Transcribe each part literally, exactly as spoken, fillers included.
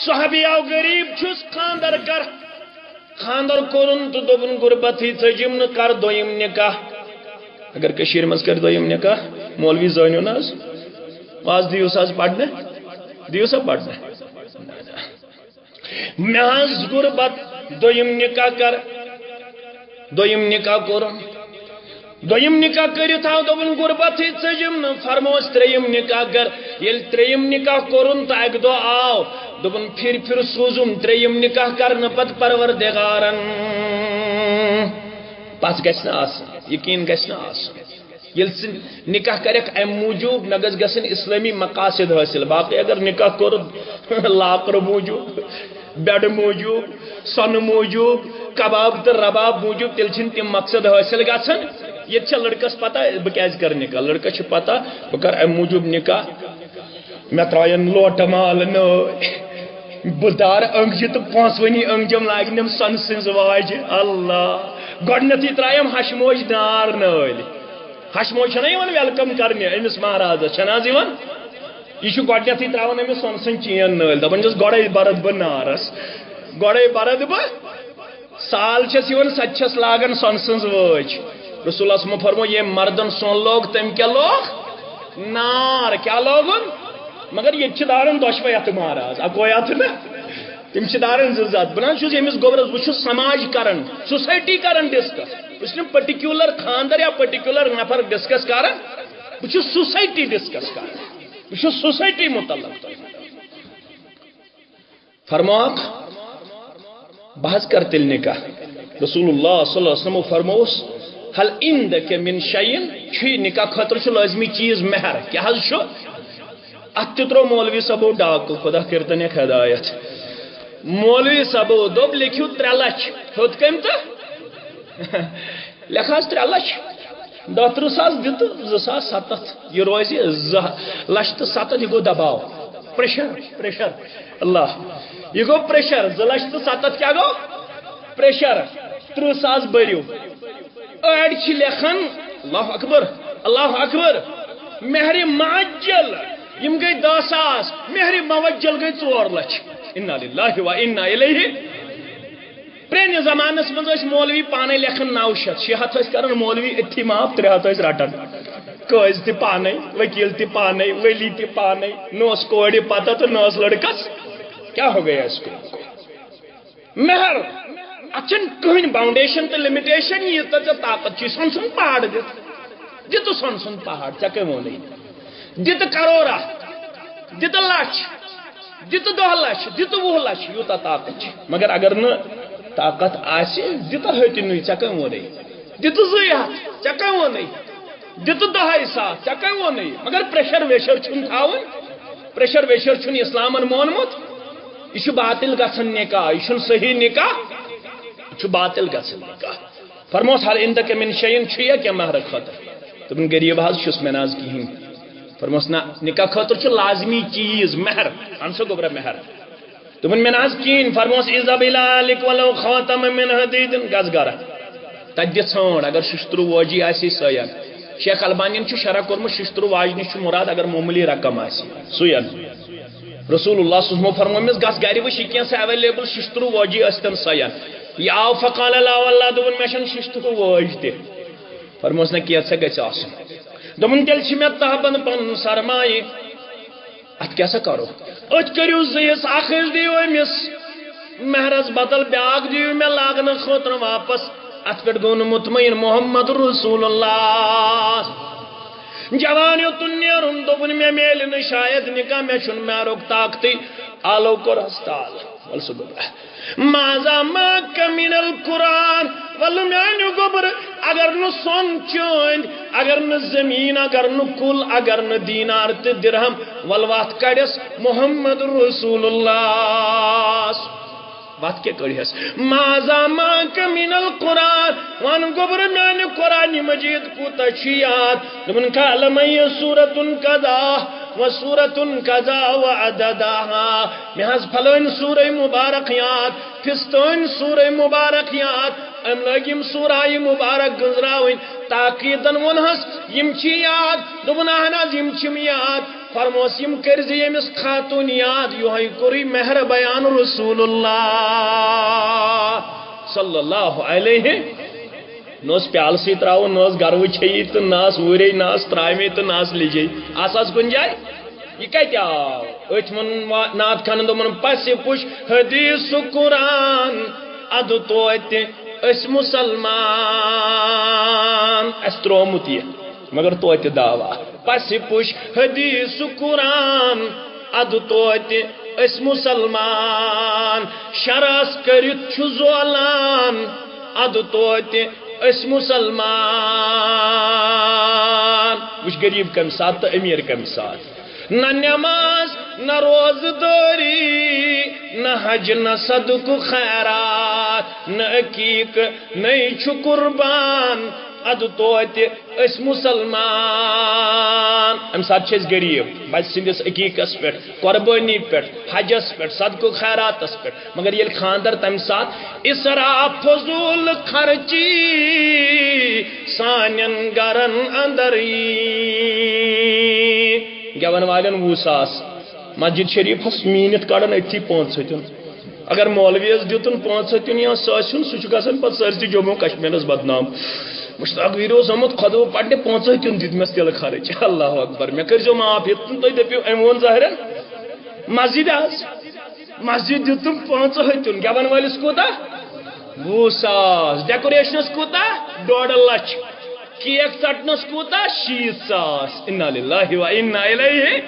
صحابی آو غریب چھُس، خاندر کر۔ خاندر کوٚرُن تہٕ دوٚپُن، غربتٕے ژٔجِم نہٕ، کر دوٚیِم نکاح۔ اگر کٔشیٖرِ منٛز کرِ دوٚیِم نکاح، مولوی زٲنِو نہٕ حظ، آز دِیِو سا حظ پرنہٕ، دِیِو سا پرنہٕ۔ مےٚ حظ غربت، دوٚیِم نکاح کر، دوٚیِم نکاح کوٚرُن۔ دوٚیِم نکاح کٔرِتھ آو، دوٚپُن، غربتٕے ژٔجِم نہٕ، فرموس ترٛیٚیِم نکاح کر۔ ییٚلہِ ترٛیٚیِم نکاح کوٚرُن تہٕ اَکہِ دۄہ آو، دوٚپُن، پھِرِ پھِرِ سوٗزُم ترٛیٚیِم نکاح کرنہٕ پتہٕ پروردگارن۔ پژھ گژھِ نہٕ آسٕنۍ، یقیٖن گژھِ نہٕ آسُن۔ ییٚلہِ ژٕ نکاح کرکھ امہِ موٗجوٗب، مےٚ گژھِ گژھٕنۍ اسلٲمی مقاصد حٲصِل۔ باقٕے اگر نکاح کوٚر لاکرٕ موٗجوٗب، بیڈٕ موٗجوٗب، سۄنہٕ موٗجوٗب، کباب تہٕ رباب موٗجوٗب، تیٚلہِ چھِنہٕ تِم مقصد حٲصِل گژھان۔ ییٚتہِ چھےٚ لڑکس پتہ، بہٕ کیازِ کرٕ نکاح؟ لڑکس چھِ پتہ، بہٕ کرٕ امہِ موٗجوٗب نکاح، مےٚ ترٛایَن لوٹہٕ مال نٲلۍ۔ بہٕ دارٕ أنٛگجہِ تہٕ پانٛژوٕنی أنٛگجَم لاگنٮ۪م سۄنہٕ سٕنٛز واجہِ۔ اللہ! گۄڈٕنٮ۪تھٕے ترٛایَم ہَشہِ موج نار نٲلۍ۔ ہَشہِ موج چھَنہ یِوان welcome کرنہِ أمِس مہرازَس، چھَنہٕ حظ یِوان؟ یہِ چھُ گۄڈٕنٮ۪تھٕے ترٛاوان أمِس سۄنہٕ سٕنٛز چین نٲلۍ، دَپان چھَس، "گۄڈَے بَرَد بہٕ نارَس، گۄڈَے بَرَد بہٕ۔" سال چھَس یِوان، سۄ تہِ چھَس لاگان سۄنہٕ سٕنٛز وٲج۔ رسول اللہ صلی اللہ علیہ وسلم فرمو، ییٚمۍ مردن سۄن لوگ، تٔمۍ کیٛاہ لوگ؟ نار۔ کیٛاہ لوگُن؟ مگر ییٚتہِ چھِ داران دۄشوے اَتھٕ مہراز، اَکوے اَتھٕ نہ۔ تِم چھِ داران زٕ زٕ اَتھٕ۔ بہٕ نہ حظ چھُس ییٚمِس گوٚبرَس، بہٕ چھُس سماج کران، society کران discuss۔ بہٕ چھُس نہٕ particular خاندر یا particular نفر discuss کران، بہٕ چھُس society discuss کران۔ بہٕ چھُس society متعلق تۄہہِ۔ فرماوکھ، بہٕ حظ کرٕ تیٚلہِ نکاح۔ رسول اللہ صلی اللہ علیہ وسلم فرموس، "هل عندك من شيء؟" چھُے نکاح خٲطرٕ چھُ لٲزمی چیٖز مہر۔ کیٛاہ حظ چھُ؟ اتھ تہِ ترٛوو مولوی صٲبو ڈاکہٕ، خدا کٔرتن یکھ ہدایت۔ مولوی صٲبو دوٚپ، "لیکھِو ترٛےٚ لچھ۔" ہیوٚت کٔمۍ تہٕ؟ لیکھ حظ ترٛےٚ لچھ۔ دَہ تٕرٛہ ساس دِ تہٕ زٕ ساس سَتَتھ۔ یہِ روزِ زٕ لَچھ تہٕ سَتَتھ، یہِ گوٚو دباو۔ Pressure، pressure۔ اللہ۔ یہِ گوٚو pressure۔ زٕ لَچھ تہٕ سَتَتھ کیٛاہ گوٚو؟ Pressure۔ تٕرٛہ ساس بٔرِو۔ أڑۍ چھِ لیکھان، اللہ اکبر، اللہ اکبر، مہرِ معجل، یِم گٔے دَہ ساس، مہرِ معجل گٔے ژور لَچھ۔ انا للہ و انا الیہ۔ پرٛٲنِس زمانس منٛز ٲسۍ مولوی پانے لیکھان نَو شیٚتھ، شےٚ ہَتھ ٲسۍ کران مولوی أتھی معاف، ترٛےٚ ہَتھ ٲسۍ رٹان۔ قٲضۍ تہِ پانے، وکیل تہِ پانے، ولی تہِ پانے، نہ اوس کورِ پتہ تہٕ نہ اوس لڑکس۔ کیا ہو گیا اس کو؟ مہر۔ اتھ چھنہٕ کٕہٕنۍ boundation تہٕ limitation، ییٖژاہ ژےٚ طاقت چھُے سۄنہٕ سُنٛد پہاڑ دِتھ۔ دِ تہٕ سۄنہٕ سُنٛد پہاڑ، ژےٚ کٔمۍ ووٚنُے؟ دِ تہٕ کرورا، دِ تہٕ لچھ، دِ تہٕ دَہ لچھ، دِ تہٕ وُہ لچھ، یوٗتاہ طاقت چھُ۔ مگر اگر نہٕ طاقت آسہِ، دِ تہٕ ہیٚتہِ نُے، ژےٚ کٔمۍ ووٚنُے؟ دِ تہٕ زٕے ہَتھ، ژےٚ کٔمۍ ووٚنُے؟ دِ تہٕ دَہَے ساس، ژےٚ کٔمۍ ووٚنُے؟ مگر pressure ویشر چھُنہٕ تھاوُن، pressure ویشر چھُنہٕ اسلامن مونمُت۔ یہِ چھُ باطل گژھان نکاح، یہِ چھُنہٕ صحیح نکاح، یہِ چھُ باطل گژھان نکاح۔ فرموس، "هل عندك من شيء؟" چھُ یا کینٛہہ مہرٕ خٲطرٕ؟ دوٚپُن، "غریٖب حظ چھُس، مےٚ نہ حظ کِہیٖنۍ۔" فرموس، "نہ، نکاح خٲطرٕ چھُ لازمی چیٖز مہر، اَن سا گوٚبرا مہر۔" دوٚپُن، "مےٚ نہ حظ کِہیٖنۍ۔" فرموس، "اذهب الى اهلك ولو خاتما من حديد۔" گژھ گرٕ، تَتہِ دِ ژھانٛڈ، اگر شِشتٕروٗ وٲجی آسہِ، سۄ اَن۔ شیخ البانین چھُ شرح کوٚرمُت، شِشتٕروٗ واجہِ نِش چھُ مُراد اگر معموٗلی رقم آسہِ، سُے اَن۔ رسول اللہ صلی اللہ علیہ وسلم فرموو أمِس، "گژھ گرِ وٕچھ، یہِ کینٛہہ سا available شِشتٕروٗ وٲجی ٲسۍتن، سۄ اَن۔" یہِ آو، فقال لا واللہ، دوٚپُن، "مےٚ چھَنہٕ شِشتٕروٗ وٲج تہِ۔" فرموس، "نہ، کینٛہہ ژےٚ گژھِ آسُن۔" دوٚپُن، "تیٚلہِ چھِ مےٚ تہبند پنُن سرمایہِ، اَتھ کیٛاہ سا کرو؟ أتھۍ کٔرِو زٕ حصہٕ، اکھ حصہٕ دِیِو أمِس مہرس بدل، بیٛاکھ دِیِو مےٚ لاگنہٕ خٲطرٕ واپس۔" اَتھ پٮ۪ٹھ گوٚو نہٕ مطمئن محمد رسول اللہ۔ جوان یوٚتُن نیرُن، دوٚپُن، "مےٚ میلہِ نہٕ شاید نکاح، مےٚ چھُنہٕ مہرُک طاقتٕے۔" آلو کوٚر ہستال۔ ول سُہ گوٚبرا۔ ماذا معك من القرآن؟ ولہٕ میانہِ گوٚبرٕ، اگر نہٕ سۄن چٲنۍ، اگر نہٕ زٔمیٖن، اگر نہٕ کُل، اگر نہٕ دینار تہٕ درہم، ول وَتھ کڑٮ۪س محمد رسول اللہ۔ وَتھ کیٛاہ کٔڑہَس؟ ماذا معك من القرآن؟ وَن گوٚبرٕ، میانہِ قرآنِ مجید کوٗتاہ چھُ یاد؟ دوٚپُن، قال معي سورة كذا و سورة كذا و عددها۔ مےٚ حظ پھلٲنۍ سورہ مبارک یاد، فستٲنۍ سورہ مبارک یاد۔ أمۍ لٲگۍ یِم سورہ مبارک گٔنزراوٕنۍ۔ تاکیٖدن ووٚنہَس، یِم چھِ یاد؟ دوٚپُن، اہن حظ، یِم چھِم یاد۔ فرموس، یِم کٔرۍ زِ ییٚمِس خاتوٗن یاد، یِہوٚے کوٚرُے مہر بیان رسول اللہ صلی اللہ علیہ۔ نہ اوس پیالہٕ سٕے ترٛاوُن، نہ ٲس گروٕ چیٚیی تہٕ نہ ٲس وُرے، نہ ٲس ترٛامے تہٕ نہ ٲس لیٚجے۔ آسہٕ حظ کُنہِ جایہِ؟ یہِ کتہِ آو؟ أتھۍ ووٚن وا-، نعت خانن دوٚپُن، پسِ پُش حدیث قرآن، ادٕ توتہِ أسۍ مسلمان۔ اَسہِ ترٛوومُت یہِ، مگر توتہِ دعویٰ۔ پسِ پُش حدیث قرآن، ادٕ توتہِ أسۍ مسلمان۔ شرس کٔرِتھ چھُ زولان، ادٕ توتہِ أسۍ مسلمان۔ وٕچھ، غریب کمہِ ساتہٕ تہٕ امیر کمہِ ساتہٕ۔ نہ نماز، نہ روزٕ دٲری، نہ حج، نہ صدقہٕ خیرات، نہ عقیقہٕ، نَے چھُ قربان، ادٕ توتہِ أسۍ مسلمان۔ امہِ ساتہٕ چھِ أسۍ غریب، بچہٕ سٕنٛدِس عقیقس پٮ۪ٹھ، قربٲنی پٮ۪ٹھ، حجس پٮ۪ٹھ، صدقہٕ خیراتس پٮ۪ٹھ۔ مگر ییٚلہِ خانٛدر، تمہِ ساتہٕ اسراف، فضول خرچی سانٮ۪ن گرن اندر یی۔ گٮ۪ون والٮ۪ن وُہ ساس، مسجد شریفس میٖنِتھ کڑن أتھی پانٛژھ ہتیُن۔ اگر مولوی یس دیُتُن پانٛژھ ہتیُن یا ساسیُن، سُہ چھُ گژھان پتہٕ سٲرسٕے جموں کشمیرس بدنام۔ مشتاق ویٖر اوس آمُت خۄدو پرنہِ، پانٛژھ ہتیُن دیُت مےٚ تیلہٕ خرٕچ۔ اللہ اکبر، مےٚ کٔرۍزیو معاف، ییٚتہِ نہٕ تُہۍ دٔپِو أمۍ ووٚن ظٲہرن مسجد حظ۔ مسجد دیُتُم پانٛژھ ہتیُن، گٮ۪ون وٲلِس کوٗتاہ؟ وُہ ساس۔ ڈیکوریشنس کوٗتاہ؟ ڈۄڈ لچھ۔ کیک ژٹنس کوٗتاہ؟ شیٖتھ ساس۔ انا للہ و انا الیہ۔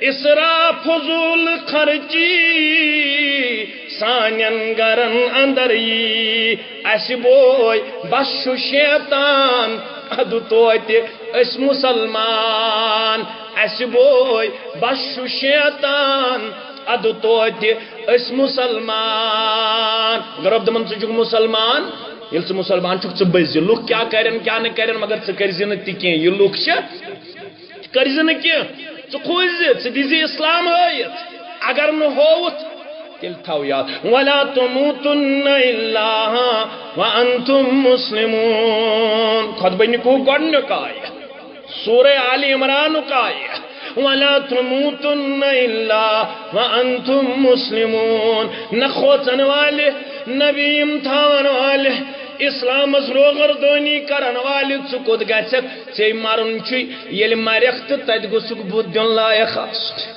اسراف، فضول خرچی سانٮ۪ن گرن اندر یی۔ اسہِ بوے بس چھُ شیطان، ادٕ توتہِ أسۍ مسلمان۔ اسہِ بوے بس چھُ شیطان، ادٕ توتہِ أسۍ مسلمان۔ اگر رۄب دپان، ژٕ چھُکھ مسلمان، ییٚلہِ ژٕ مسلمان چھُکھ، ژٕ بٔزِ۔ لُکھ کیٛاہ کرن، کیٛاہ نہٕ کرن، مگر ژٕ کٔرۍ زِ نہٕ تہِ کینٛہہ۔ یہِ لُکھ چھِ، کٔرۍ زِ نہٕ کینٛہہ۔ ژٕ کھوٗژ زِ، ژٕ دِ زِ اسلام ہٲیِتھ۔ اگر نہٕ ہووُتھ، تیٚلہِ تھاو یاد، ولا تموتن الا وانتم مسلمون۔ خطبہٕ نِکو گۄڈٕنیُک آیت۔ سورہ آل عمرانُک آیہ، ولا تموتن الا وانتم مسلمون۔ نہ کھوژن والہِ، نہ بیٖم تھاون والہِ، اسلامس روگردٲنی کرن والہِ، ژٕ کوٚت گژھکھ؟ ژےٚ مرُن چھُے، ییٚلہِ مرکھ تہٕ تتہِ گوٚژھکھ بُتھ دیُن لایق آسُن۔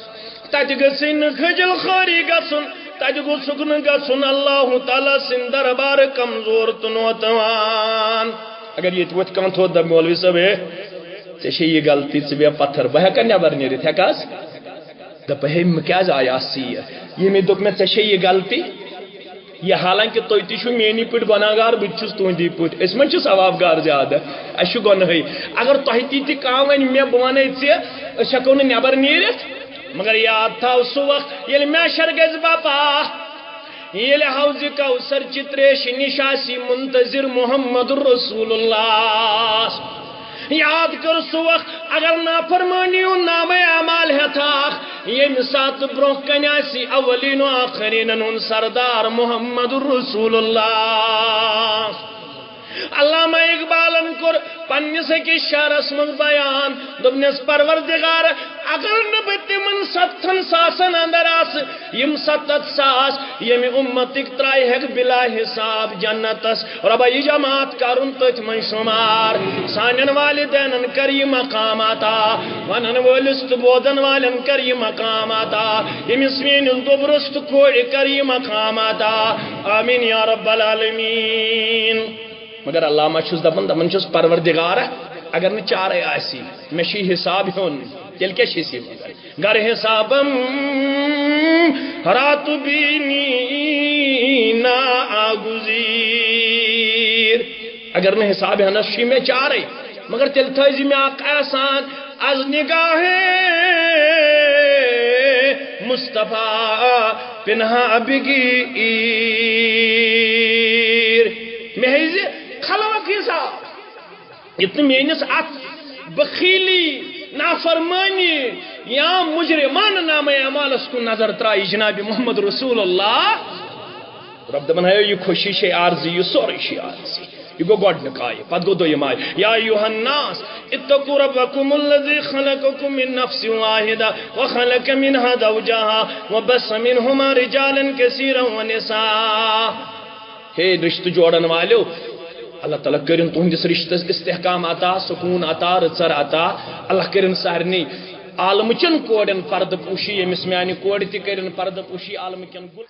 تتہِ گٔژھٕے نہٕ خجل خوری گژھُن، تتہِ گوٚژھکھ نہٕ گژھُن اللہ تعالیٰ سٕنٛدِ دربارٕ کمزور تہٕ نوتوان۔ اگر ییٚتہِ وۄتھِ کانٛہہ تھوٚد، دپہِ، "مولوی صٲب، ہے، ژےٚ چھے یہِ غلطی، ژٕ بیٚہہ پتھر، بہٕ ہٮ۪کا نٮ۪بر نیٖرِتھ، ہٮ۪کہٕ حظ؟" دپہٕ، "ہے، مےٚ کیٛازِ آیہِ اَتھ سیٖر؟ ییٚمۍ دوٚپ مےٚ، ژےٚ چھے یہِ غلطی؟" یہِ حالانکہ تُہۍ تہِ چھِو میٛٲنی پٲٹھۍ گۄناہ گار، بہٕ تہِ چھُس تُہنٛدی پٲٹھۍ۔ أسۍ ما چھِ ثواب گار زیادٕ؟ اَسہِ چھُ گۄنہٕے۔ اگر تۄہہِ تہِ تہِ کانٛہہ وَنہِ، مےٚ، بہٕ وَنَے ژےٚ، أسۍ ہٮ۪کو نہٕ نٮ۪بر نیٖرِتھ۔ مگر یاد تھاو سُہ وقت، ییٚلہِ محشر گژھِ بپا، ییٚلہِ حوض کوثر چہِ تریشہِ نِش آسی منتظر محمد رسول اللہ۔ یاد کر سُہ وقت، اگر نافرمٲنی ہُنٛد نامہ اعمال ہٮ۪تھ آکھ، ییٚمہِ ساتہٕ برونٛہہ کنہِ آسہِ اولین و آخرینن ہُنٛد سردار محمد رسول اللہ۔ علامہ اقبالن کوٚر پننِس أکِس شعرس منٛز بیان، دوٚپنس، پروردگار، اگر نہٕ بہٕ تِمن ستتھن ساسن اندر آسہٕ، یِم ستتھ ساس ییٚمہِ اُمتٕکۍ ترٛایہِ ہٮ۪کھ بلا حساب جنتس، رۄبا، یہِ جماعت کرُن تٔتھۍ منٛز شُمار۔ سانٮ۪ن والدینن کر یہِ مقام عطا، ونن وٲلِس تہٕ بوزن والٮ۪ن کر یہِ مقام عطا، ییٚمِس میٲنِس گوٚبرس تہٕ کورِ کر یہِ مقام عطا۔ آمین یا رب العالمین۔ مگر علامہ چھُس دپان، دپان چھُس، پروردگارا، اگر نہٕ چارے آسی، مےٚ چھُ یہِ حساب ہیوٚن، تیٚلہِ کیٛاہ چھِ أسۍ یہِ منٛگان؟ گر حسابم رات بینی ناگزیر۔ اگر نہٕ حساب ہینس چھُے مےٚ چارے، مگر تیٚلہِ تھٲوزِ مےٚ اکھ احسان، از نگاہ مصطفیٰ پنہاں بگیر۔ مےٚ ہیزِ خلوت حساب۔ یُتھ نہٕ میٲنِس اتھ بخیلی، نافرمٲنی یا مجرمانہٕ نامہ اعمالس کُن نظر ترایہِ جناب محمد رسول اللہ۔ رۄب دپان، ہے، یہِ خوشی چھے عارضی، یہِ سورُے چھُے عارضی۔ یہِ گوٚو گۄڈٕنیُک آیہِ، پتہٕ گوٚو دوٚیِم آیہِ، یا ایھا الناس اتقوا ربکم الذی خلقکم من نفس واحدہ وخلق منها زوجها وبث منہما رجالا کثیرا ونساء۔ ہے رشتہٕ جوڑن والیو، اللہ تعالیٰ کٔرِن تُہنٛدِس رشتس استحکام عطا، سکون عطا، رٕژر عطا۔ اللہ کٔرِن سارنٕے عالمہٕ چٮ۪ن کورٮ۪ن پردٕ پوشی، ییٚمِس میانہِ کورِ تہِ کٔرِن پردٕ پوشی عالمہٕ کٮ۪ن گُل۔